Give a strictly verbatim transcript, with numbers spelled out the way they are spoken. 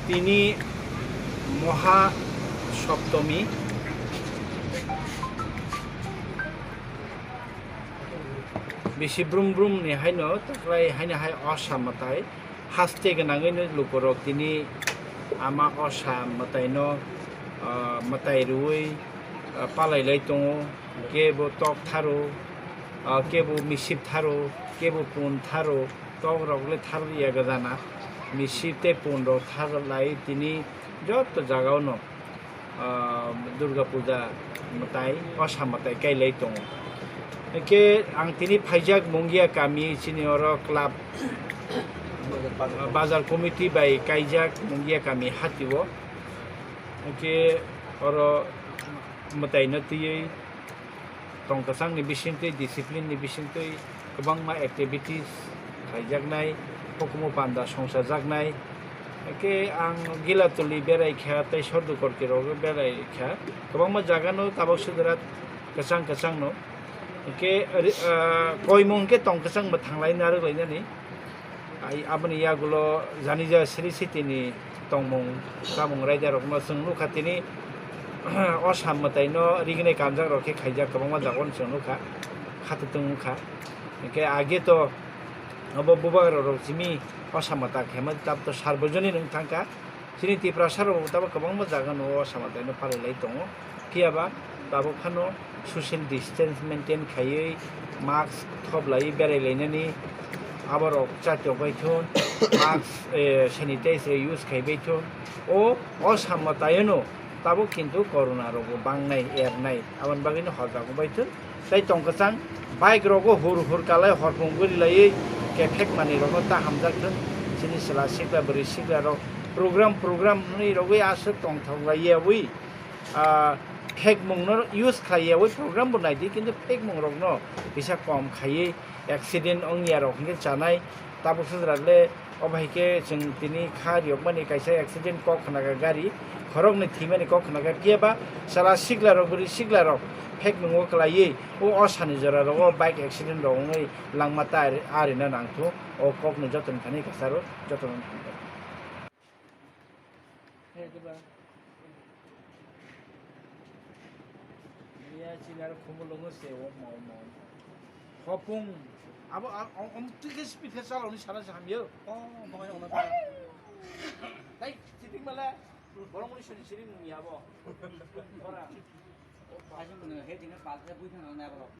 Tini Moha Soptomi. Bisi brum brum ni haino taklai haino hai osa mwtai haste gwnangwi no lukurok tini ama osa mwtai no, ah, mwtai rwui, ah, palai lai tongo. Kebo tok tharo, ah, kebo misip tharo, kebo pun tharo, tok rok le thar ya gajana. Misip tei pun rok thar lai tini joto jaga o no, ah, Durga Puja mwtai, osa mwtai kai lai tongo. Hwnkhe ang tini phaijak Mungia kami chini oro club, ah, bazar committee bai kaijak Mungia kami hatio. Hwnkhe oro mwtai no twiwi tong kwchangni bisingtwi, discipline ni bisingtwi kwbangma activities khaijaknai, hukumu panda songchajaknai. Hwnkhe ang Gilatuli berai kha tei Sordukor kirogo berai kha, kwbangma jagano tabok sudra kwchang kwchangno. Hwnkhe ri-, ah, koimung hwnkhe tong kwchang bo thanglai narwk lainani. Ai, aboni yagulo janija Sri Sitini tongmung, chamung raidarokno chwng nukha tini, o sam mwtaino rignai kanjakrok khe khaijak kwbangma jagao chwng nukha, khatutung wngkha. Hwnkhe age to obo bubagrarok simi o sam mwtai khaima tabto sarbojonin wng thangkha. Chini Tiprasa rok tabok kwbangma jaga no o sama taino palai lai tongo. Phiya ba tabok phano social distance maintain khaiwi mask thop laiwi berai lainani aborok chatio bai thun mask, eh, sanitizer use khai bai thun. O, o sama taino tabok kintu corona rok bo bangnai ernai aboni bagwi no hojak bai thun. Tei tong kwchang bike rogo hur hur kalai horpung guri laiwi kephek manwi rokno ta hamjak thung. Chini chwla sikla bwrwi sikla rok program program hwnwi rogwi aswk tongthok laiyawi, ah, phekmung no use khlaiyawi program bo naidi, kintu phekmung rokno kisa kom khaiwi accident wngya rok hwnkhe chanai. Tabuk sudra le Obo hai khe chwng tini kha riyokmani kaisa accident kok khna kha gari, khoroknwi thwimani kok khna kha, phiya ba chwla sikla rok, bwrwi sikla rok phek nungo kwlaiwi o, o sani jora rogo bike accident rok wngwi langma ta ari, arina nang thu, o kokno jotono thani kwcharo jotono thani. Iya, chini aro khumulwngo se, omo, omo, omo. Hopung. Abo, a-, o-, om twi khe speed khe chalao ni sana se hamya. Oh, bongani ono ta. Tai, chiting male, borok muni soni chiring mung ya bo. Ora. Aji mung he dina pal khe bui thang na abo.